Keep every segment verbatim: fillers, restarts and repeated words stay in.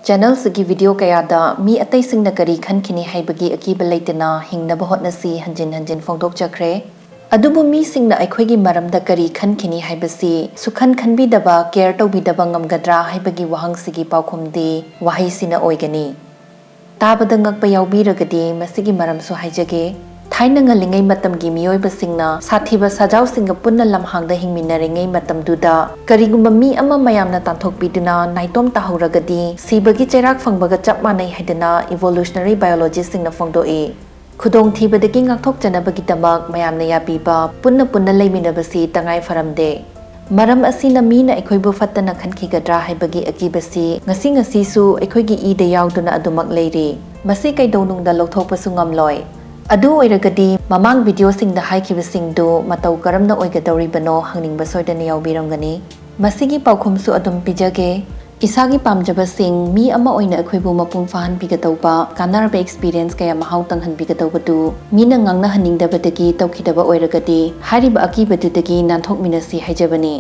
ꯆꯦꯅꯦꯜꯁꯤꯒꯤ video ꯀꯌꯥꯗ ꯃꯤ ꯑꯇꯩꯁꯤꯡꯅ ꯀꯔꯤ ꯈꯟꯈꯤꯅꯤ ꯍꯥꯏꯕꯒꯤ ꯑꯀꯤꯕ ꯂꯩꯇꯅ ꯍꯤꯡꯅꯕ ꯍꯣꯠꯅꯁꯤ ꯍꯟꯖꯤꯟ ꯍꯟꯖꯤꯟ ꯐꯣꯡꯗꯣꯛꯆꯈ꯭ꯔꯦ꯫ ꯑꯗꯨꯕꯨ ꯃꯤꯁꯤꯡꯅ ꯑꯩꯈꯣꯏꯒꯤ ꯃꯔꯝꯗ ꯀꯔꯤ ꯈꯟꯈꯤꯅꯤ ꯍꯥꯏꯕꯁꯤ ꯁꯨꯈꯟ ꯈꯟꯕꯤꯗꯕ, ꯀꯦꯌꯔ ꯇꯧꯕꯤꯗꯕ ꯉꯝꯒꯗ꯭ꯔꯥ ꯍꯥꯏꯕꯒꯤ ꯋꯥꯍꯪꯁꯤꯒꯤ ꯄꯥꯎꯈꯨꯝꯗꯤ ꯋꯥꯍꯩꯁꯤꯅ ꯑꯣꯏꯒꯅꯤ꯫ ꯇꯥꯕꯗ ꯉꯛꯄ ꯌꯥꯎꯕꯤꯔꯒꯗꯤ ꯃꯁꯤꯒꯤ ꯃꯔꯝꯁꯨ ꯍꯥꯏꯖꯒꯦ꯫ ꯊꯥꯏꯅ ꯉꯜꯂꯤꯉꯩ ꯃꯇꯝꯒꯤ ꯃꯤꯑꯣꯏꯕꯁꯤꯡꯅ ꯁꯥꯊꯤꯕ ꯁꯥꯖꯥꯎꯁꯤꯡꯒ ꯄꯨꯟꯅ ꯂꯝꯍꯥꯡꯗ ꯍꯤꯡꯃꯤꯟꯅꯔꯤꯉꯩ ꯃꯇꯝꯗꯨꯗ ꯀꯔꯤꯒꯨꯝꯕ ꯃꯤ ꯑꯃ ꯃꯌꯥꯝꯅ ꯇꯥꯟꯊꯣꯛꯄꯤꯗꯨꯅ ꯅꯥꯏꯇꯣꯝ ꯇꯥꯍꯧꯔꯒꯗꯤ ꯁꯤꯕꯒꯤ ꯆꯩꯔꯥꯛ ꯐꯪꯕꯒ ꯆꯞ ꯃꯥꯟꯅꯩ ꯍꯥꯏꯗꯅ ꯏꯚꯣꯂꯨꯁꯅꯔꯤ ꯕꯥꯏꯑꯣꯂꯣꯖꯤꯁꯁꯤꯡꯅ ꯐꯣꯡꯗꯣꯛꯏ꯫ ꯈꯨꯗꯣꯡꯊꯤꯕꯗꯒꯤ ꯉꯥꯛꯊꯣꯛꯆꯅꯕꯒꯤꯗꯃꯛ ꯃꯌꯥꯝꯅ ꯌꯥꯕꯤꯕ, ꯄꯨꯟꯅ ꯄꯨꯟꯅ ꯂꯩꯃꯤꯟꯅꯕꯁꯤ ꯇꯉꯥꯏ ꯐꯔꯝꯗꯦ꯫ ꯃꯔꯝ ꯑꯁꯤꯅ ꯃꯤꯅ ꯑꯩꯈꯣꯏꯕꯨ ꯐꯠꯇꯅ ꯈꯟꯈꯤꯒꯗ꯭ꯔꯥ ꯍꯥꯏꯕꯒꯤ ꯑꯀꯤꯕꯁꯤ ꯉꯁꯤ ꯉꯁꯤꯁꯨ ꯑꯩꯈꯣꯏꯒꯤ ꯏꯗ ꯌꯥꯎꯗꯨꯅ ꯑꯗꯨꯃꯛ ꯂꯩꯔꯤ꯫ ꯃꯁꯤ ꯀꯩꯗꯧꯅꯨꯡꯗ ꯂꯧꯊꯣꯛꯄꯁꯨ ꯉꯝꯂꯣꯏ꯫ ꯑꯗꯨ ꯑꯣꯏꯔꯒꯗꯤ ꯃꯃꯥꯡ ꯚꯤꯗꯤꯑꯣꯁꯤꯡꯗ ꯍꯥꯏꯈꯤꯕꯁꯤꯡꯗꯨ ꯃꯇꯧ ꯀꯔꯝꯅ ꯑꯣꯏꯒꯗꯧꯔꯤꯕꯅꯣ ꯍꯪꯅꯤꯡꯕ ꯁꯣꯏꯗꯅ ꯌꯥꯎꯕꯤꯔꯝꯒꯅꯤ꯫ ꯃꯁꯤꯒꯤ ꯄꯥꯎꯈꯨꯝꯁꯨ ꯑꯗꯨꯝ ꯄꯤꯖꯒꯦ꯫ ꯏꯁꯥꯒꯤ ꯄꯥꯝꯖꯕꯁꯤꯡ ꯃꯤ ꯑꯃ ꯑꯣꯏꯅ ꯑꯩꯈꯣꯏꯕꯨ ꯃꯄꯨꯡ ꯐꯥꯍꯟꯕꯤꯒꯗꯧꯕ, ꯀꯥꯟꯅꯔꯕ ꯑꯦꯛꯁꯄꯤꯔꯤꯌꯦꯟꯁ ꯀꯌꯥ ꯃꯍꯥꯎ ꯇꯪꯍꯟꯕꯤꯒꯗꯧꯕꯗꯨ ꯃꯤꯅ ꯉꯥꯡꯅꯍꯟꯅꯤꯡꯗꯕꯗꯒꯤ ꯇꯧꯈꯤꯗꯕ ꯑꯣꯏꯔꯒꯗꯤ, ꯍꯥꯏꯔꯤꯕ ꯑꯀꯤꯕꯗꯨꯗꯒꯤ ꯅꯥꯟꯊꯣꯛꯃꯤꯟꯅꯁꯤ ꯍꯥꯏꯖꯕꯅꯤ꯫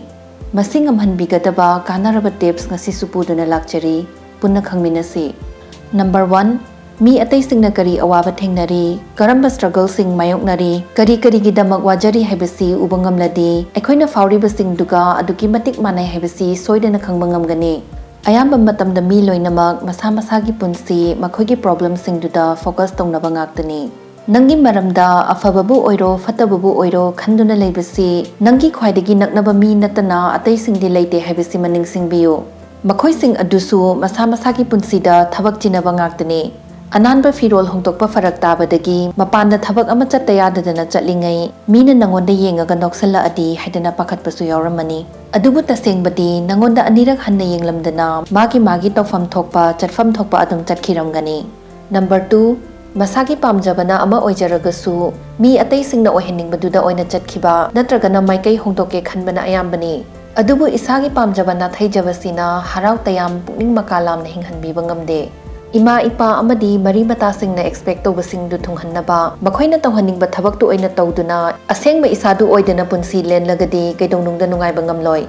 ꯃꯁꯤ ꯉꯝꯍꯟꯕꯤꯒꯗꯕ ꯀꯥꯟꯅꯔꯕ ꯇꯤꯞꯁ ꯉꯁꯤꯁꯨ ꯄꯨꯗꯨꯅ ꯂꯥꯛꯆꯔꯤ꯫ ꯄꯨꯟꯅ ꯈꯪꯃꯤꯟꯅꯁꯤ꯫ ꯅꯝꯕꯔ ꯋꯥꯟ, ꯃꯤ ꯑꯇꯩꯁꯤꯡꯅ ꯀꯔꯤ ꯑꯋꯥꯕ ꯊꯦꯡꯅꯔꯤ, ꯀꯔꯝꯕ ꯁ꯭ꯇ꯭ꯔꯒꯜꯁꯤꯡ ꯃꯥꯌꯣꯛꯅꯔꯤ, ꯀꯔꯤ ꯀꯔꯤꯒꯤꯗꯃꯛ ꯋꯥꯖꯔꯤ ꯍꯥꯏꯕꯁꯤ ꯎꯕ ꯉꯝꯂꯗꯤ, ꯑꯩꯈꯣꯏꯅ ꯐꯥꯎꯔꯤꯕꯁꯤꯡꯗꯨꯒ ꯑꯗꯨꯛꯀꯤ ꯃꯇꯤꯛ ꯃꯥꯟꯅꯩ ꯍꯥꯏꯕꯁꯤ ꯁꯣꯏꯗꯅ ꯈꯪꯕ ꯉꯝꯒꯅꯤ꯫ ꯑꯌꯥꯝꯕ ꯃꯇꯝꯗ ꯃꯤ ꯂꯣꯏꯅꯃꯛ ꯃꯁꯥ ꯃꯁꯥꯒꯤ ꯄꯨꯟꯁꯤ, ꯃꯈꯣꯏꯒꯤ ꯄ꯭ꯔꯣꯕ꯭ꯂꯦꯝꯁꯤꯡꯗꯨꯗ ꯐꯣꯀꯁ ꯇꯧꯅꯕ ꯉꯥꯛꯇꯅꯤ꯫ ꯅꯪꯒꯤ ꯃꯔꯝꯗ ꯑꯐꯕꯕꯨ ꯑꯣꯏꯔꯣ, ꯐꯠꯇꯕꯕꯨ ꯑꯣꯏꯔꯣ, ꯈꯟꯗꯨꯅ ꯂꯩꯕꯁꯤ ꯅꯪꯒꯤ ꯈ꯭ꯋꯥꯏꯗꯒꯤ ꯅꯛꯅꯕ ꯃꯤ ꯅꯠꯇꯅ ꯑꯇꯩꯁꯤꯡꯗꯤ ꯂꯩꯇꯦ ꯍꯥꯏꯕꯁꯤꯃ ꯅꯤꯡꯁꯤꯡꯕꯤꯌꯨ꯫ ꯃꯈꯣꯏꯁꯤꯡ ꯑꯗꯨꯁꯨ ꯃꯁꯥ ꯃꯁꯥꯒꯤ ꯄꯨꯟꯁꯤꯗ ꯊꯕꯛ ꯆꯤꯟꯅꯕ ꯉꯥꯛꯇꯅꯤ꯫ ꯑꯅꯥꯟꯕ ꯐꯤꯔꯣꯜ ꯍꯣꯡꯗꯣꯛꯄ ꯐꯔꯛ ꯇꯥꯕꯗꯒꯤ ꯃꯄꯥꯟꯗ ꯊꯕꯛ ꯑꯃ ꯆꯠꯇ ꯌꯥꯗꯗꯅ ꯆꯠꯂꯤꯉꯩ ꯃꯤꯅ ꯅꯪꯉꯣꯟꯗ ꯌꯦꯡꯉꯒ ꯅꯣꯛꯁꯜꯂꯛꯑꯗꯤ ꯍꯥꯏꯗꯅ ꯄꯥꯈꯠꯄꯁꯨ ꯌꯥꯎꯔꯝꯃꯅꯤ꯫ ꯑꯗꯨꯕꯨ ꯇꯁꯦꯡꯕꯗꯤ ꯅꯪꯉꯣꯟꯗ ꯑꯅꯤꯔꯛ ꯍꯟꯅ ꯌꯦꯡꯂꯝꯗꯅ ꯃꯥꯒꯤ ꯃꯥꯒꯤ ꯇꯧꯐꯝ ꯊꯣꯛꯄ, ꯆꯠꯐꯝ ꯊꯣꯛꯄ ꯑꯗꯨꯝ ꯆꯠꯈꯤꯔꯝꯒꯅꯤ꯫ ꯅꯝꯕꯔ ꯇꯨ, ꯃꯁꯥꯒꯤ ꯄꯥꯝꯖꯕꯅ ꯑꯃ ꯑꯣꯏꯖꯔꯒꯁꯨ ꯃꯤ ꯑꯇꯩꯁꯤꯡꯅ ꯑꯣꯏꯍꯟꯅꯤꯡꯕꯗꯨꯗ ꯑꯣꯏꯅ ꯆꯠꯈꯤꯕ ꯅꯠꯇ꯭ꯔꯒꯅ ꯃꯥꯏꯀꯩ ꯍꯣꯡꯗꯣꯛꯀꯦ ꯈꯟꯕꯅ ꯑꯌꯥꯝꯕꯅꯤ꯫ ꯑꯗꯨꯕꯨ ꯏꯁꯥꯒꯤ ꯄꯥꯝꯖꯕ ꯅꯥꯊꯩꯖꯕꯁꯤꯅ ꯍꯔꯥꯎ ꯇꯌꯥꯝ, ꯄꯨꯛꯅꯤꯡ ꯃꯀꯥ ꯂꯥꯝꯅ ꯍꯤꯡꯍꯟꯕꯤꯕ ꯉꯝꯗꯦ꯫ ꯏꯃꯥ ꯏꯄꯥ ꯑꯃꯗꯤ ꯃꯔꯤ ꯃꯇꯥꯁꯤꯡꯅ ꯑꯦꯛꯁꯄꯦꯛ ꯇꯧꯕꯁꯤꯡꯗꯨ ꯊꯨꯡꯍꯟꯅꯕ, ꯃꯈꯣꯏꯅ ꯇꯧꯍꯟꯅꯤꯡꯕ ꯊꯕꯛꯇꯨ ꯑꯣꯏꯅ ꯇꯧꯗꯨꯅ ꯑꯁꯦꯡꯕ ꯏꯁꯥꯗꯨ ꯑꯣꯏꯗꯅ ꯄꯨꯟꯁꯤ ꯂꯦꯟꯂꯒꯗꯤ ꯀꯩꯗꯧꯅꯨꯡꯗ ꯅꯨꯡꯉꯥꯏꯕ ꯉꯝꯂꯣꯏ꯫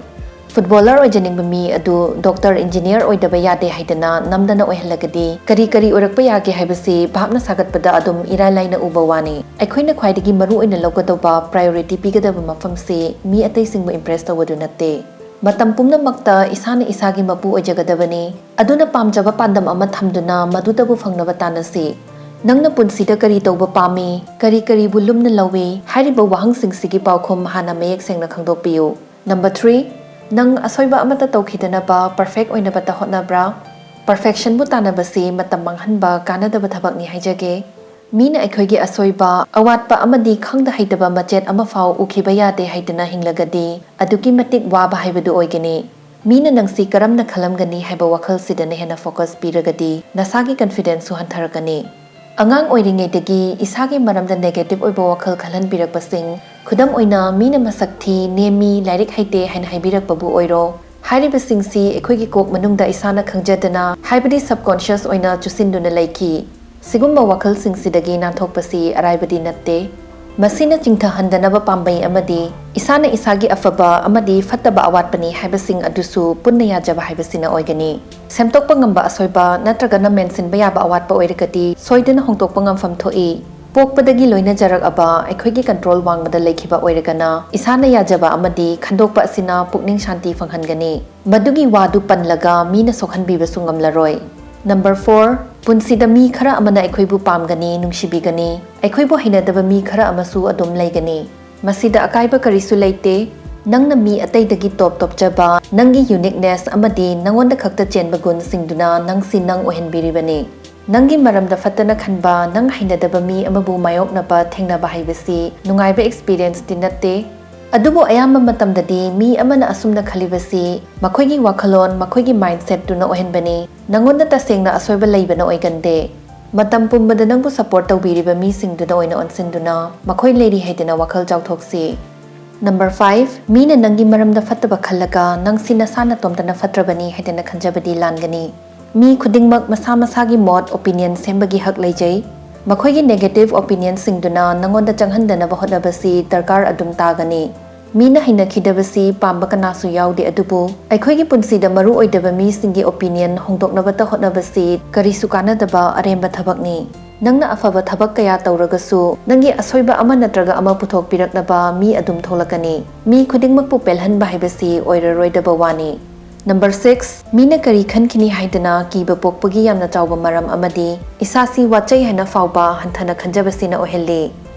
ꯐꯨꯠꯕꯣꯂꯔ ꯑꯣꯏꯖꯅꯤꯡꯕ ꯃꯤ ꯑꯗꯨ ꯗꯣꯛꯇꯔ, ꯏꯟꯖꯤꯅꯤꯌꯔ ꯑꯣꯏꯗꯕ ꯌꯥꯗꯦ ꯍꯥꯏꯗꯅ ꯅꯝꯗꯅ ꯑꯣꯏꯍꯜꯂꯒꯗꯤ ꯀꯔꯤ ꯀꯔꯤ ꯑꯣꯏꯔꯛꯄ ꯌꯥꯒꯦ ꯍꯥꯏꯕꯁꯤ ꯚꯥꯞꯅ ꯁꯥꯒꯠꯄꯗ ꯑꯗꯨꯝ ꯏꯔꯥꯏ ꯂꯥꯏꯅ ꯎꯕ ꯋꯥꯅꯤ꯫ ꯑꯩꯈꯣꯏꯅ ꯈ꯭ꯋꯥꯏꯗꯒꯤ ꯃꯔꯨ ꯑꯣꯏꯅ ꯂꯧꯒꯗꯧꯕ, ꯄ꯭ꯔꯥꯏꯌꯣꯔꯤꯇꯤ ꯄꯤꯒꯗꯕ ꯃꯐꯝꯁꯤ ꯃꯤ ꯑꯇꯩꯁꯤꯡꯕꯨ ꯏꯝꯄ꯭ꯔꯦꯁ ꯇꯧꯕꯗꯨ ꯅꯠꯇꯦ꯫ ꯃꯇꯝ ꯄꯨꯝꯅꯃꯛꯇ ꯏꯁꯥꯅ ꯏꯁꯥꯒꯤ ꯃꯄꯨ ꯑꯣꯏꯖꯒꯗꯕꯅꯤ꯫ ꯑꯗꯨꯅ ꯄꯥꯝꯖꯕ ꯄꯥꯟꯗꯝ ꯑꯃ ꯊꯝꯗꯨꯅ ꯃꯗꯨꯗꯕꯨ ꯐꯪꯅꯕ ꯇꯥꯟꯅꯁꯤ꯫ ꯅꯪꯅ ꯄꯨꯟꯁꯤꯗ ꯀꯔꯤ ꯇꯧꯕ ꯄꯥꯝꯃꯤ? ꯀꯔꯤ ꯀꯔꯤꯕꯨ ꯂꯨꯝꯅ ꯂꯧꯏ? ꯍꯥꯏꯔꯤꯕ ꯋꯥꯍꯪꯁꯤꯡꯁꯤꯒꯤ ꯄꯥꯎꯈꯨꯝ ꯍꯥꯟꯅ ꯃꯌꯦꯛ ꯁꯦꯡꯅ ꯈꯪꯗꯣꯛꯄꯤꯌꯨ꯫ ꯅꯝꯕꯔ ꯊ꯭ꯔꯤ, ꯅꯪ ꯑꯁꯣꯏꯕ ꯑꯃꯠꯇ ꯇꯧꯈꯤꯗꯅꯕ ꯄꯔꯐꯦꯛ ꯑꯣꯏꯅꯕꯇ ꯍꯣꯠꯅꯕ꯭ꯔꯥ? ꯄꯔꯐꯦꯛꯁꯟꯕꯨ ꯇꯥꯟꯅꯕꯁꯤ ꯃꯇꯝ ꯃꯥꯡꯍꯟꯕ ꯀꯥꯟꯅꯗꯕ ꯊꯕꯛꯅꯤ ꯍꯥꯏꯖꯒꯦ꯫ ꯃꯤꯅ ꯑꯩꯈꯣꯏꯒꯤ ꯑꯁꯣꯏꯕ, ꯑꯋꯥꯠꯄ ꯑꯃꯗꯤ ꯈꯪꯗ ꯍꯩꯇꯕ ꯃꯆꯦꯠ ꯑꯃꯐꯥꯎ ꯎꯈꯤꯕ ꯌꯥꯗꯦ ꯍꯥꯏꯗꯨꯅ ꯍꯤꯡꯂꯒꯗꯤ ꯑꯗꯨꯛꯀꯤ ꯃꯇꯤꯛ ꯋꯥꯕ ꯍꯥꯏꯕꯗꯨ ꯑꯣꯏꯒꯅꯤ꯫ ꯃꯤꯅ ꯅꯪꯁꯤ ꯀꯔꯝꯅ ꯈꯜꯂꯝꯒꯅꯤ ꯍꯥꯏꯕ ꯋꯥꯈꯜꯁꯤꯗꯅ ꯍꯦꯟꯅ ꯐꯣꯀꯁ ꯄꯤꯔꯒꯗꯤ ꯅꯁꯥꯒꯤ ꯀꯟꯐꯤꯗꯦꯟꯁꯁꯨ ꯍꯟꯊꯔꯛꯀꯅꯤ꯫ ꯑꯉꯥꯡ ꯑꯣꯏꯔꯤꯉꯩꯗꯒꯤ ꯏꯁꯥꯒꯤ ꯃꯔꯝꯗ ꯅꯦꯒꯦꯇꯤꯚ ꯑꯣꯏꯕ ꯋꯥꯈꯜ ꯈꯜꯍꯟꯕꯤꯔꯛꯄꯁꯤꯡ, ꯈꯨꯗꯝ ꯑꯣꯏꯅ ꯃꯤꯅ ꯃꯁꯛ ꯊꯤ, ꯅꯦꯝꯃꯤ, ꯂꯥꯏꯔꯤꯛ ꯍꯩꯇꯦ ꯍꯥꯏꯅ ꯍꯥꯏꯕꯤꯔꯛꯄꯕꯨ ꯑꯣꯏꯔꯣ, ꯍꯥꯏꯔꯤꯕꯁꯤꯡꯁꯤ ꯑꯩꯈꯣꯏꯒꯤ ꯀꯣꯛ ꯃꯅꯨꯡꯗ ꯏꯁꯥꯅ ꯈꯪꯖꯗꯅ ꯍꯥꯏꯕꯗꯤ ꯁꯕꯀꯣꯟꯁꯤꯌꯁ ꯑꯣꯏꯅ ꯆꯨꯁꯤꯟꯗꯨꯅ ꯂꯩꯈꯤ꯫ ꯁꯤꯒꯨꯝꯕ ꯋꯥꯈꯜꯁꯤꯡꯁꯤꯗꯒꯤ ꯅꯥꯟꯊꯣꯛꯄꯁꯤ ꯑꯔꯥꯏꯕꯗꯤ ꯅꯠꯇꯦ꯫ ꯃꯁꯤꯅ ꯆꯤꯡꯊꯍꯟꯗꯅꯕ ꯄꯥꯝꯕꯩ ꯑꯃꯗꯤ ꯏꯁꯥꯅ ꯏꯁꯥꯒꯤ ꯑꯐꯕ ꯑꯃꯗꯤ ꯐꯠꯇꯕ ꯑꯋꯥꯠꯄꯅꯤ ꯍꯥꯏꯕꯁꯤꯡ ꯑꯗꯨꯁꯨ ꯄꯨꯟꯅ ꯌꯥꯖꯕ ꯍꯥꯏꯕꯁꯤꯅ ꯑꯣꯏꯒꯅꯤ꯫ ꯁꯦꯝꯗꯣꯛꯄ ꯉꯝꯕ ꯑꯁꯣꯏꯕ ꯅꯠꯇ꯭ꯔꯒꯅ ꯃꯦꯟꯁꯤꯟꯕ ꯌꯥꯕ ꯑꯋꯥꯠꯄ ꯑꯣꯏꯔꯒꯗꯤ ꯁꯣꯏꯗꯅ ꯍꯣꯡꯗꯣꯛꯄ ꯉꯝꯐꯝ ꯊꯣꯛꯏ꯫ ꯄꯣꯛꯄꯗꯒꯤ ꯂꯣꯏꯅꯖꯔꯛꯑꯕ ꯑꯩꯈꯣꯏꯒꯤ ꯀꯟꯇ꯭ꯔꯣꯜ ꯋꯥꯡꯃꯗ ꯂꯩꯈꯤꯕ ꯑꯣꯏꯔꯒꯅ ꯏꯁꯥꯅ ꯌꯥꯖꯕ ꯑꯃꯗꯤ ꯈꯟꯗꯣꯛꯄ ꯑꯁꯤꯅ ꯄꯨꯛꯅꯤꯡ ꯁꯥꯟꯇꯤ ꯐꯪꯍꯟꯒꯅꯤ꯫ ꯃꯗꯨꯒꯤ ꯋꯥꯗꯨ ꯄꯟꯂꯒ ꯃꯤꯅ ꯁꯣꯛꯍꯟꯕꯤꯕꯁꯨ ꯉꯝꯂꯔꯣꯏ꯫ ꯅꯝꯕꯔ ꯐꯣꯔ, ꯄꯨꯟꯁꯤꯗ ꯃꯤ ꯈꯔ ꯑꯃꯅ ꯑꯩꯈꯣꯏꯕꯨ ꯄꯥꯝꯒꯅꯤ, ꯅꯨꯡꯁꯤꯕꯤꯒꯅꯤ꯫ ꯑꯩꯈꯣꯏꯕꯨ ꯍꯩꯅꯗꯕ ꯃꯤ ꯈꯔ ꯑꯃꯁꯨ ꯑꯗꯨꯝ ꯂꯩꯒꯅꯤ꯫ ꯃꯁꯤꯗ ꯑꯀꯥꯏꯕ ꯀꯔꯤꯁꯨ ꯂꯩꯇꯦ꯫ ꯅꯪꯅ ꯃꯤ ꯑꯇꯩꯗꯒꯤ ꯇꯣꯞ ꯇꯣꯞꯆꯕ, ꯅꯪꯒꯤ ꯌꯨꯅꯤꯛꯅꯦꯁ ꯑꯃꯗꯤ ꯅꯉꯣꯟꯗ ꯈꯛꯇ ꯆꯦꯟꯕ ꯒꯨꯟꯁꯤꯡꯗꯨꯅ ꯅꯪꯁꯤ ꯅꯪ ꯑꯣꯏꯍꯟꯕꯤꯔꯤꯕꯅꯤ꯫ ꯅꯪꯒꯤ ꯃꯔꯝꯗ ꯐꯠꯇꯅ ꯈꯟꯕ, ꯅꯪ ꯍꯩꯅꯗꯕ ꯃꯤ ꯑꯃꯕꯨ ꯃꯥꯌꯣꯛꯅꯕ ꯊꯦꯡꯅꯕ ꯍꯥꯏꯕꯁꯤ ꯅꯨꯡꯉꯥꯏꯕ ꯑꯦꯛꯁꯄꯤꯔꯤꯌꯦꯟꯁꯇꯤ ꯅꯠꯇꯦ꯫ ꯑꯗꯨꯕꯨ ꯑꯌꯥꯝꯕ ꯃꯇꯝꯗꯗꯤ ꯃꯤ ꯑꯃꯅ ꯑꯁꯨꯝꯅ ꯈꯜꯂꯤꯕꯁꯤ ꯃꯈꯣꯏꯒꯤ ꯋꯥꯈꯜꯂꯣꯟ, ꯃꯈꯣꯏꯒꯤ ꯃꯥꯏꯟꯁꯦꯠꯇꯨꯅ ꯑꯣꯏꯍꯟꯕꯅꯤ꯫ ꯅꯉꯣꯟꯗ ꯇꯁꯦꯡꯅ ꯑꯁꯣꯏꯕ ꯂꯩꯕꯅ ꯑꯣꯏꯒꯟꯗꯦ꯫ ꯃꯇꯝ ꯄꯨꯝꯕꯗ ꯅꯪꯕꯨ ꯁꯄꯣꯔꯠ ꯇꯧꯕꯤꯔꯤꯕ ꯃꯤꯁꯤꯡꯗꯨꯗ ꯑꯣꯏꯅ ꯑꯣꯟꯁꯤꯟꯗꯨꯅ ꯃꯈꯣꯏ ꯂꯩꯔꯤ ꯍꯥꯏꯗꯅ ꯋꯥꯈꯜ ꯆꯥꯎꯊꯣꯛꯁꯤ꯫ ꯅꯝꯕꯔ ꯐꯥꯏꯚ, ꯃꯤꯅ ꯅꯪꯒꯤ ꯃꯔꯝꯗ ꯐꯠꯇꯕ ꯈꯜꯂꯒ ꯅꯪꯁꯤ ꯅꯁꯥ ꯅꯇꯣꯝꯇꯅ ꯐꯠꯇ꯭ꯔꯕꯅꯤ ꯍꯥꯏꯗꯅ ꯈꯟꯖꯕꯗꯤ ꯂꯥꯟꯒꯅꯤ꯫ ꯃꯤ ꯈꯨꯗꯤꯡꯃꯛ ꯃꯁꯥ ꯃꯁꯥꯒꯤ ꯃꯣꯠ, ꯑꯣꯄꯤꯅꯤꯌꯟ ꯁꯦꯝꯕꯒꯤ ꯍꯛ ꯂꯩꯖꯩ꯫ ꯃꯈꯣꯏꯒꯤ ꯅꯦꯒꯦꯇꯤꯚ ꯑꯣꯄꯤꯅꯤꯌꯟꯁꯤꯡꯗꯨꯅ ꯅꯪꯉꯣꯟꯗ ꯆꯪꯍꯟꯗꯅꯕ ꯍꯣꯠꯅꯕꯁꯤ ꯗꯔꯀꯥꯔ ꯑꯗꯨꯝ ꯇꯥꯒꯅꯤ꯫ ꯃꯤꯅ ꯍꯩꯅꯈꯤꯗꯕꯁꯤ ꯄꯥꯝꯕ ꯀꯅꯥꯁꯨ ꯌꯥꯎꯗꯦ, ꯑꯗꯨꯕꯨ ꯑꯩꯈꯣꯏꯒꯤ ꯄꯨꯟꯁꯤꯗ ꯃꯔꯨ ꯑꯣꯏꯗꯕ ꯃꯤꯁꯤꯡꯒꯤ opinion ꯍꯣꯡꯗꯣꯛꯅꯕꯇ ꯍꯣꯠꯅꯕꯁꯤ ꯀꯔꯤꯁꯨ ꯀꯥꯟꯅꯗꯕ ꯑꯔꯦꯝꯕ ꯊꯕꯛꯅꯤ꯫ ꯅꯪꯅ ꯑꯐꯕ ꯊꯕꯛ ꯀꯌꯥ ꯇꯧꯔꯒꯁꯨ, ꯅꯪꯒꯤ ꯑꯁꯣꯏꯕ ꯑꯃ ꯅꯠꯇ꯭ꯔꯒ ꯑꯃ ꯄꯨꯊꯣꯛꯄꯤꯔꯛꯅꯕ ꯃꯤ ꯑꯗꯨꯝ ꯊꯣꯛꯂꯛꯀꯅꯤ꯫ ꯃꯤ ꯈꯨꯗꯤꯡꯃꯛꯄꯨ ꯄꯦꯜꯍꯟꯕ ꯍꯥꯏꯕꯁꯤ ꯑꯣꯏꯔꯔꯣꯏꯗꯕ ꯋꯥꯅꯤ꯫ Number six, ꯃꯤꯅ ꯀꯔꯤ ꯈꯟꯈꯤꯅꯤ ꯍꯥꯏꯗꯅ ꯀꯤꯕ ꯄꯣꯛꯄꯒꯤ ꯌꯥꯝꯅ ꯆꯥꯎꯕ ꯃꯔꯝ ꯑꯃꯗꯤ ꯏꯁꯥꯁꯤ ꯋꯥꯠꯆꯩ ꯍꯥꯏꯅ ꯐꯥꯎꯕ ꯍꯟꯊꯅ ꯈꯟꯖꯕꯁꯤꯅ ꯑꯣꯏꯍꯜꯂꯤ꯫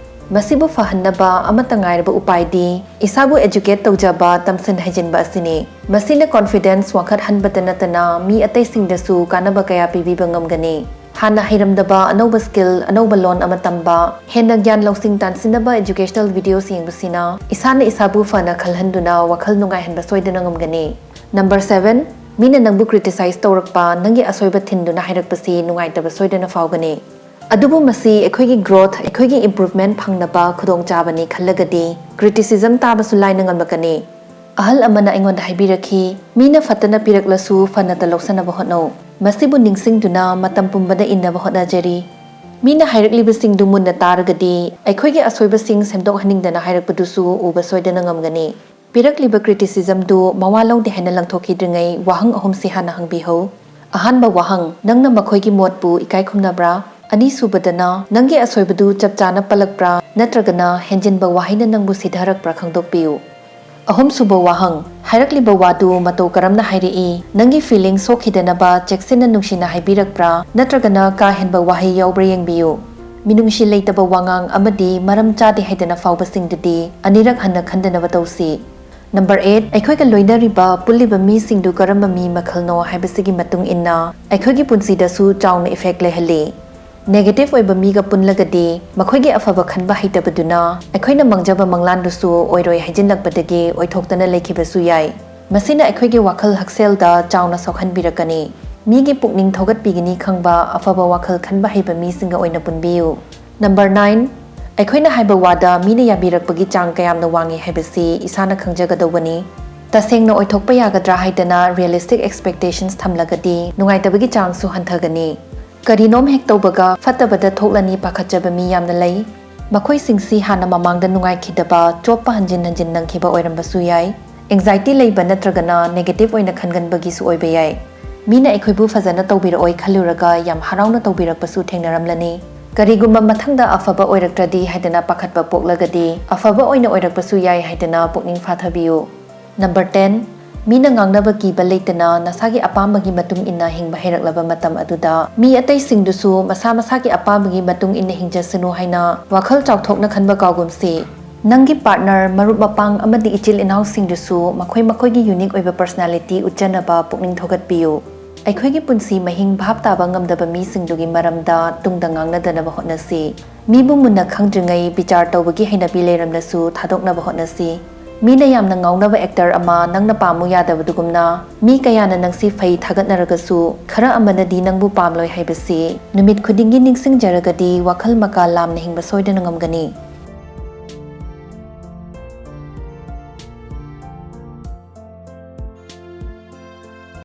ꯃꯁꯤꯕꯨ ꯐꯍꯟꯅꯕ ꯑꯃꯠꯇ ꯉꯥꯏꯔꯕ ꯎꯄꯥꯏꯗꯤ ꯏꯁꯥꯕꯨ educate ꯇꯧꯖꯕ, ꯇꯝꯁꯤꯟ ꯍꯩꯖꯤꯟꯕ ꯑꯁꯤꯅꯤ꯫ ꯃꯁꯤꯅ confidence ꯋꯥꯡꯈꯠꯍꯟꯕꯇ ꯅꯠꯇꯅ ꯃꯤ ꯑꯇꯩꯁꯤꯡꯗꯁꯨ ꯀꯥꯟꯅꯕ ꯀꯌꯥ ꯄꯤꯕꯤꯕ ꯉꯝꯒꯅꯤ꯫ ꯍꯥꯟꯅ ꯍꯩꯔꯝꯗꯕ ꯑꯅꯧꯕ skill, ꯑꯅꯧꯕ ꯂꯣꯟ ꯑꯃ ꯇꯝꯕ, ꯍꯦꯟꯅ ꯒ꯭ꯌꯥꯟ ꯂꯧꯁꯤꯡ ꯇꯥꯟꯁꯤꯟꯅꯕ educational videos ꯌꯦꯡꯕꯁꯤꯅ ꯏꯁꯥꯅ ꯏꯁꯥꯕꯨ ꯐꯅ ꯈꯜꯍꯟꯗꯨꯅ ꯋꯥꯈꯜ ꯅꯨꯡꯉꯥꯏꯍꯟꯕ ꯁꯣꯏꯗꯅ ꯉꯝꯒꯅꯤ꯫ Number seven, ꯃꯤꯅ ꯅꯪꯕꯨ criticize ꯇꯧꯔꯛꯄ, ꯅꯪꯒꯤ ꯑꯁꯣꯏꯕ ꯊꯤꯟꯗꯨꯅ ꯍꯥꯏꯔꯛꯄꯁꯤ ꯅꯨꯡꯉꯥꯏꯇꯕ ꯁꯣꯏꯗꯅ ꯐꯥꯎꯒꯅꯤ꯫ ꯑꯗꯨꯕꯨ ꯃꯁꯤ ꯑꯩꯈꯣꯏꯒꯤ growth, ꯑꯩꯈꯣꯏꯒꯤ improvement ꯐꯪꯅꯕ ꯈꯨꯗꯣꯡꯆꯥꯕꯅꯤ ꯈꯜꯂꯒꯗꯤ, criticism ꯇꯥꯕꯁꯨ ꯂꯥꯏꯅ ꯉꯝꯂꯛꯀꯅꯤ꯫ ꯑꯍꯜ ꯑꯃꯅ ꯑꯩꯉꯣꯟꯗ ꯍꯥꯏꯕꯤꯔꯛꯈꯤ, "ꯃꯤꯅ ꯐꯠꯇꯅ ꯄꯤꯔꯛꯂꯁꯨ ꯐꯅꯇ ꯂꯧꯁꯟꯅꯕ ꯍꯣꯠꯅꯧ꯫" ꯃꯁꯤꯕꯨ ꯅꯤꯡꯁꯤꯡꯗꯨꯅ ꯃꯇꯝ ꯄꯨꯝꯕꯗ ꯏꯟꯅꯕ ꯍꯣꯠꯅꯖꯔꯤ꯫ ꯃꯤꯅ ꯍꯥꯏꯔꯛꯂꯤꯕꯁꯤꯡꯗꯨ ꯃꯨꯟꯅ ꯇꯥꯔꯒꯗꯤ, ꯑꯩꯈꯣꯏꯒꯤ ꯑꯁꯣꯏꯕꯁꯤꯡ ꯁꯦꯝꯗꯣꯛꯍꯟꯅꯤꯡꯗꯅ ꯍꯥꯏꯔꯛꯄꯗꯨꯁꯨ ꯎꯕ ꯁꯣꯏꯗꯅ ꯉꯝꯒꯅꯤ꯫ ꯄꯤꯔꯛꯂꯤꯕ criticismꯗꯨ ꯃꯋꯥ ꯂꯧꯗꯦ ꯍꯥꯏꯅ ꯂꯪꯊꯣꯛꯈꯤꯗ꯭ꯔꯤꯉꯩ ꯋꯥꯍꯪ ꯑꯍꯨꯝꯁꯤ ꯍꯥꯟꯅ ꯍꯪꯕꯤꯍꯧ꯫ ꯑꯍꯥꯟꯕ ꯋꯥꯍꯪ, ꯅꯪꯅ ꯃꯈꯣꯏꯒꯤ ꯃꯣꯠꯄꯨ ꯏꯀꯥꯏ ꯈꯨꯝꯅꯕ꯭ꯔꯥ? ꯑꯅꯤꯁꯨꯕꯗꯅ, ꯅꯪꯒꯤ ꯑꯁꯣꯏꯕꯗꯨ ꯆꯞ ꯆꯥꯅ ꯄꯜꯂꯛꯄ꯭ꯔꯥ ꯅꯠꯇ꯭ꯔꯒꯅ ꯍꯦꯟꯖꯤꯟꯕ ꯋꯥꯍꯩꯅ ꯅꯪꯕꯨ ꯁꯤꯊꯔꯛꯄ꯭ꯔꯥ ꯈꯪꯗꯣꯛꯄꯤꯌꯨ꯫ ꯑꯍꯨꯝꯁꯨꯕ ꯋꯥꯍꯪ, ꯍꯥꯏꯔꯛꯂꯤꯕ ꯋꯥꯗꯨ ꯃꯇꯧ ꯀꯔꯝꯅ ꯍꯥꯏꯔꯛꯏ? ꯅꯪꯒꯤ feeling ꯁꯣꯛꯈꯤꯗꯅꯕ ꯆꯦꯛꯁꯤꯟꯅ ꯅꯨꯡꯁꯤꯅ ꯍꯥꯏꯕꯤꯔꯛꯄ꯭ꯔꯥ ꯅꯠꯇ꯭ꯔꯒꯅ ꯀꯥ ꯍꯦꯟꯕ ꯋꯥꯍꯩ ꯌꯥꯎꯕ꯭ꯔꯥ ꯌꯦꯡꯕꯤꯌꯨ꯫ ꯃꯤꯅꯨꯡꯁꯤ ꯂꯩꯇꯕ ꯋꯥꯉꯥꯡ ꯑꯃꯗꯤ ꯃꯔꯝ ꯆꯥꯗꯦ ꯍꯥꯏꯗꯅ ꯐꯥꯎꯕꯁꯤꯡꯗꯨꯗꯤ ꯑꯅꯤꯔꯛ ꯍꯟꯅ ꯈꯟꯗꯅꯕ ꯇꯧꯁꯤ꯫ Number eight, ꯑꯩꯈꯣꯏꯒ ꯂꯣꯏꯅꯔꯤꯕ, ꯄꯨꯜꯂꯤꯕ ꯃꯤꯁꯤꯡꯗꯨ ꯀꯔꯝꯕ ꯃꯤ ꯃꯈꯜꯅꯣ ꯍꯥꯏꯕꯁꯤꯒꯤ ꯃꯇꯨꯡ ꯏꯟꯅ ꯑꯩꯈꯣꯏꯒꯤ ꯄꯨꯟꯁꯤꯗꯁꯨ ꯆꯥꯎꯅ effect ꯂꯩꯍꯜꯂꯤ꯫ Negative ꯑꯣꯏꯕ ꯃꯤꯒ ꯄꯨꯜꯂꯒꯗꯤ ꯃꯈꯣꯏꯒꯤ ꯑꯐꯕ ꯈꯟꯕ ꯍꯩꯇꯕꯗꯨꯅ ꯑꯩꯈꯣꯏꯅ ꯃꯪꯖꯕ ꯃꯪꯂꯥꯟꯗꯨꯁꯨ ꯑꯣꯏꯔꯣꯏ ꯍꯥꯏꯖꯤꯜꯂꯛꯄꯗꯒꯤ ꯑꯣꯏꯊꯣꯛꯇꯅ ꯂꯩꯈꯤꯕꯁꯨ ꯌꯥꯏ꯫ ꯃꯁꯤꯅ ꯑꯩꯈꯣꯏꯒꯤ ꯋꯥꯈꯜ ꯍꯛꯁꯦꯜꯗ ꯆꯥꯎꯅ ꯁꯣꯛꯍꯟꯕꯤꯔꯛꯀꯅꯤ꯫ ꯃꯤꯒꯤ ꯄꯨꯛꯅꯤꯡ ꯊꯧꯒꯠꯄꯤꯒꯅꯤ ꯈꯪꯕ ꯑꯐꯕ ꯋꯥꯈꯜ ꯈꯟꯕ ꯍꯩꯕ ꯃꯤꯁꯤꯡꯒ ꯑꯣꯏꯅ ꯄꯨꯟꯕꯤꯌꯨ꯫ Number nine, ꯑꯩꯈꯣꯏꯅ ꯍꯥꯏꯕ ꯋꯥꯗ ꯃꯤꯅ ꯌꯥꯕꯤꯔꯛꯄꯒꯤ ꯆꯥꯡ ꯀꯌꯥꯝꯅ ꯋꯥꯡꯉꯤ ꯍꯥꯏꯕꯁꯤ ꯏꯁꯥꯅ ꯈꯪꯖꯒꯗꯧꯕꯅꯤ꯫ ꯇꯁꯦꯡꯅ ꯑꯣꯏꯊꯣꯛꯄ ꯌꯥꯒꯗ꯭ꯔꯥ ꯍꯥꯏꯗꯅ realistic expectations ꯊꯝꯂꯒꯗꯤ ꯅꯨꯡꯉꯥꯏꯇꯕꯒꯤ ꯆꯥꯡꯁꯨ ꯍꯟꯊꯒꯅꯤ꯫ ꯀꯔꯤꯅꯣꯝ ꯍꯦꯛ ꯇꯧꯕꯒ ꯐꯠꯇꯕꯗ ꯊꯣꯛꯂꯅꯤ ꯄꯥꯈꯠꯆꯕ ꯃꯤ ꯌꯥꯝꯅ ꯂꯩ꯫ ꯃꯈꯣꯏꯁꯤꯡꯁꯤ ꯍꯥꯟꯅ ꯃꯃꯥꯡꯗ ꯅꯨꯡꯉꯥꯏꯈꯤꯗꯕ, ꯆꯣꯞꯄ ꯍꯟꯖꯤꯟ ꯍꯟꯖꯤꯟ ꯅꯪꯈꯤꯕ ꯑꯣꯏꯔꯝꯕꯁꯨ ꯌꯥꯏ꯫ ꯑꯦꯡꯖꯥꯏꯇꯤ ꯂꯩꯕ ꯅꯠꯇ꯭ꯔꯒꯅ ꯅꯦꯒꯦꯇꯤꯚ ꯑꯣꯏꯅ ꯈꯟꯒꯟꯕꯒꯤꯁꯨ ꯑꯣꯏꯕ ꯌꯥꯏ꯫ ꯃꯤꯅ ꯑꯩꯈꯣꯏꯕꯨ ꯐꯖꯅ ꯇꯧꯕꯤꯔꯛꯑꯣꯏ ꯈꯜꯂꯨꯔꯒ ꯌꯥꯝ ꯍꯔꯥꯎꯅ ꯇꯧꯕꯤꯔꯛꯄꯁꯨ ꯊꯦꯡꯅꯔꯝꯂꯅꯤ꯫ ꯀꯔꯤꯒꯨꯝꯕ ꯃꯊꯪꯗ ꯑꯐꯕ ꯑꯣꯏꯔꯛꯇ꯭ꯔꯗꯤ ꯍꯥꯏꯗꯅ ꯄꯥꯈꯠꯄ ꯄꯣꯛꯂꯒꯗꯤ, ꯑꯐꯕ ꯑꯣꯏꯅ ꯑꯣꯏꯔꯛꯄꯁꯨ ꯌꯥꯏ ꯍꯥꯏꯗꯅ ꯄꯨꯛꯅꯤꯡ ꯐꯥꯊꯕꯤꯌꯨ꯫ ꯅꯝꯕꯔ ꯇꯦꯟ, ꯃꯤꯅ ꯉꯥꯡꯅꯕ ꯀꯤꯕ ꯂꯩꯇꯅ ꯅꯁꯥꯒꯤ ꯑꯄꯥꯝꯕꯒꯤ ꯃꯇꯨꯡ ꯏꯟꯅ ꯍꯤꯡꯕ ꯍꯩꯔꯛꯂꯕ ꯃꯇꯝ ꯑꯗꯨꯗ, ꯃꯤ ꯑꯇꯩꯁꯤꯡꯗꯨꯁꯨ ꯃꯁꯥ ꯃꯁꯥꯒꯤ ꯑꯄꯥꯝꯕꯒꯤ ꯃꯇꯨꯡ ꯏꯟꯅ ꯍꯤꯡꯖꯁꯅꯨ ꯍꯥꯏꯅ ꯋꯥꯈꯜ ꯆꯥꯎꯊꯣꯛꯅ ꯈꯟꯕ ꯀꯥꯎꯒꯨꯝꯁꯤ꯫ ꯅꯪꯒꯤ ꯄꯥꯔꯠꯅꯔ, ꯃꯔꯨꯞ ꯃꯄꯥꯡ ꯑꯃꯗꯤ ꯏꯆꯤꯜ ꯏꯅꯥꯎꯁꯤꯡꯗꯨꯁꯨ ꯃꯈꯣꯏ ꯃꯈꯣꯏꯒꯤ ꯌꯨꯅꯤꯛ ꯑꯣꯏꯕ ꯄꯔꯁꯅꯦꯂꯤꯇꯤ ꯎꯠꯆꯅꯕ ꯄꯨꯛꯅꯤꯡ ꯊꯧꯒꯠꯄꯤꯌꯨ꯫ ꯑꯩꯈꯣꯏꯒꯤ ꯄꯨꯟꯁꯤ ꯃꯍꯤꯡ ꯚꯥꯞ ꯇꯥꯕ ꯉꯝꯗꯕ ꯃꯤꯁꯤꯡꯗꯨꯒꯤ ꯃꯔꯝꯗ ꯇꯨꯡꯗ ꯉꯥꯡꯅꯗꯅꯕ ꯍꯣꯠꯅꯁꯤ꯫ ꯃꯤꯕꯨ ꯃꯨꯟꯅ ꯈꯪꯗ꯭ꯔꯤꯉꯩ ꯕꯤꯆꯥꯔ ꯇꯧꯕꯒꯤ ꯍꯩꯅꯕꯤ ꯂꯩꯔꯝꯂꯁꯨ ꯊꯥꯗꯣꯛꯅꯕ ꯍꯣꯠꯅꯁꯤ꯫ ꯃꯤꯅ ꯌꯥꯝꯅ ꯉꯥꯎꯅꯕ ꯑꯦꯛꯇꯔ ꯑꯃ ꯅꯪꯅ ꯄꯥꯝꯃꯨ ꯌꯥꯗꯕꯗꯨꯒꯨꯝꯅ, ꯃꯤ ꯀꯌꯥꯅ ꯅꯪꯁꯤ ꯐꯩ ꯊꯥꯒꯠꯅꯔꯒꯁꯨ ꯈꯔ ꯑꯃꯅꯗꯤ ꯅꯪꯕꯨ ꯄꯥꯝꯂꯣꯏ ꯍꯥꯏꯕꯁꯤ ꯅꯨꯃꯤꯠ ꯈꯨꯗꯤꯡꯒꯤ ꯅꯤꯡꯁꯤꯡꯖꯔꯒꯗꯤ ꯋꯥꯈꯜ ꯃꯀꯥ ꯂꯥꯝꯅ ꯍꯤꯡꯕ ꯁꯣꯏꯗꯅ ꯉꯝꯒꯅꯤ꯫